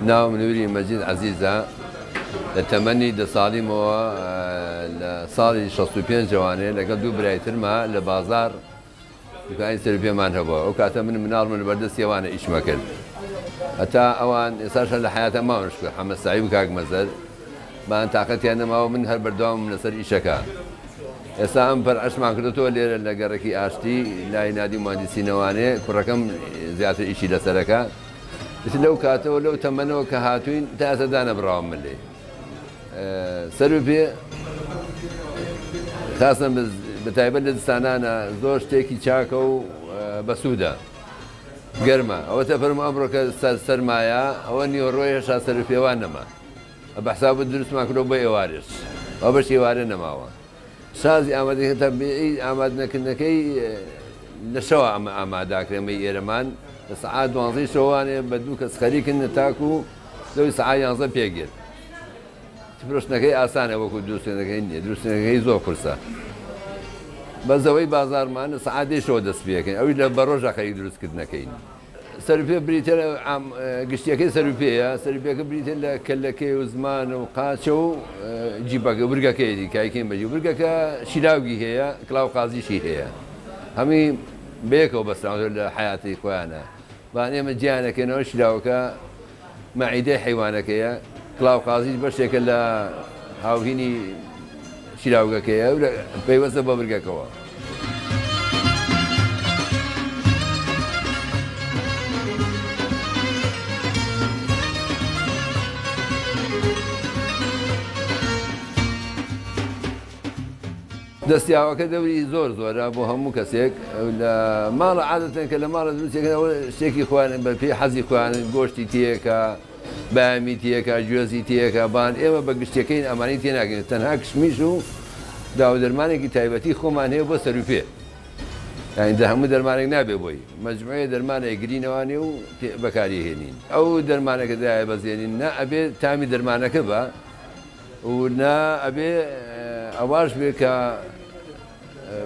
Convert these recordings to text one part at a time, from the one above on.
ناوم نوری مەجید عەزیزە، لە تەمەنی 10 ساڵیمەوە لە ساڵی 65 ەوانێ لەگەڵ دوو برای ترما لە بازاڕ دوکانی سەروپێمان هەبووە. ئەو کاتە من مناڵم لە بەردەستی ئەوانە ئیشمە کرد هەتا ئەوان ئێستاش هەر لە حەیاتە ماون، شکر حەمە سەعید و کاک مەزەر بان تاقەتیان نەماوە، من هەر بەردەوامم لەسەر ئیشەکە. ئێستا ئەم فەرعەشمان کردوتەوە لێرە لە گەڕەکی ئاشتی لای نادی مهندسینەوانێ، کوڕەکەم زیاتر ئیشی لەسەرەکە. ئیتر لەو کاتەوە لەو تەمەنەوە کە هاتوین تا ئێستا دانەبڕاوم من لێی سەر و پێ، خاصەن بە تایبەت لە زستانانە زۆر شتێکی چاکە و بەسوودە، گەرمە. ئەوە تە فەرموو ئەمڕۆ کە سەرمایە ئەوە نیوەڕۆی هێشتا سەر و پێوان نەما، بە حساب دروستمان کردەوە بۆ ئێوارێش، ئەو بەش ئێوارێ نەماوە. سازی ئامادەکە تەبیعی ئامادەنەکردنەکەی لە شەوە ئەمە ئاماداکرێ. ئەمەی ئێرەمان لە سەعات 12 شەوانێ بە دوو کەس خەریکن تاکو لەوی سەعات 11 پێگێت. فرۆشتنەکەی ئاسانە وەکو دروستکردنەکەی نییە، دروستکردنەکەی زۆر قورسە. بەس ئەوەی بازارمان لە سەعات 10 شەوە دەست پێەکەین، ئەویش لە بەڕۆژە خەریک دروستکردنەکەین. سەرپێ بریتە لە گشتیەکەی سەرپێیە، سەرپێکە بریتە لە کەلەکەی و زمان و قاچە و جیبەکە ورگەکەیەتی کایکەین بەجی. ورگەکە شیراوگی هەیە، کڵاو قازیشی هەیە، هەمووی بەیەکەوە بەستراوە لە حیاتی خۆیانە. بان ئێمە جیانەکەینەوە، شیراوەکە مەعیدەی حیوانەکەیە، کڵاو قازیش بەشێکە لە هاوهینی شیراوگەکەیە و پەیوەستە بە ورگەکەوە. دەستیاوەکە دەوری زۆر زۆرە بۆ هەموو کەسێک لە ماڵە، عادەتەن کە لە ماڵە دروستێکەوە شتێکی خۆیان بە پێی حەزی خۆیان گۆشتی تێکە، بایەمی تێکە، گوێزی تێکە. بان ئێمە بە گشتیەکەین ئەمانی تێ ناکەین، تەنها کشمیش و داو دەرمانێکی تایبەتی خۆمان هەیە بۆ سەروپێ. یعنی دە هەموو دەرمانێک نابێ بۆی، مەجموعەیە دەرمانێک گرینەوانێ و بەکاری هێنین. ئەو دەرمانەکە دایە بەزێنین نا ئەبێ تامی دەرمانەکە بە و نا ئەبێ ئەواش بێ کە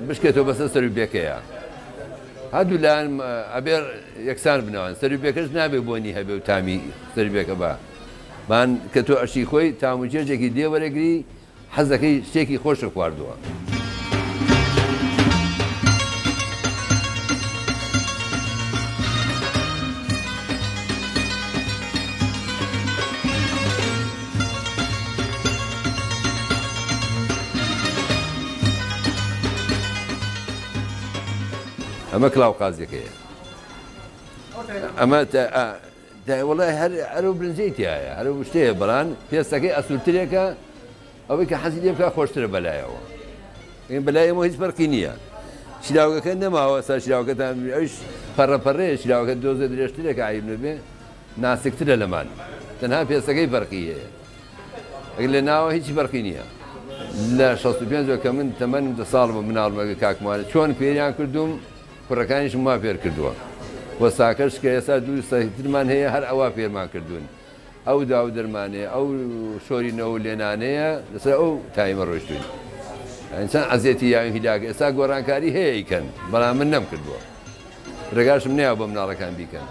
بشکێتەوە بەسەر سەروپێکەیە. هەردوو لایەن ئەبێ یەکسان بنەوان، سەروپێکەش نابێ بۆنی هەبێ و تامی سەروپێکە بە بان کە تۆ ئەشی خۆی تام و چێژێکی لێ وەرەگری، حەزەکەی شتێکی خۆشە خواردووە. ئەمە کڵاو قازیەکەیە، ئەمە وەڵای هەر ئەرو برنجەی تایە، هەر شتەیە، بەڵام پێستەکەی ئەسوورترێکە، ئەوەی کە حەزی لێ بکا خۆشترە بەلایەوە. بەلای ئێمە هیچ فەرقی نییە. شیراوەکە نەماوە، سا شیراوەکەتان ئەویش پەڕە پەڕەیە، شیراوەکە دۆزە درێژترێکە، عیب نەبێ ناسکترە لەمان، تەنها پێستەکەی فەرقی هەیە، ئەگەر لە ناوە هیچی فەرقی نییە. لە 65 کە من تەمەنم 10 ساڵ بوو مناڵمەکە کاکمانە چۆن فێریان کردوم، کوڕەکانیشم وا فێر کردووە. وەساکەش کە ئێستا دوو سەیترمان هەیە هەر ئەوە فێرمان کردوون. ئەو داو دەرمانەیە، ئەو شۆرینەوە و لێنانەیە لەسەر ئەو تایمە ڕۆیشتوین. چەند عەزێتی یاوین هیلاک، ئێستا گۆڕانکاری هەیە ئیکەن، بەڵام من نەم کردووە، ڕێگاشم نەیاو بە مناڵەکان بیکەن.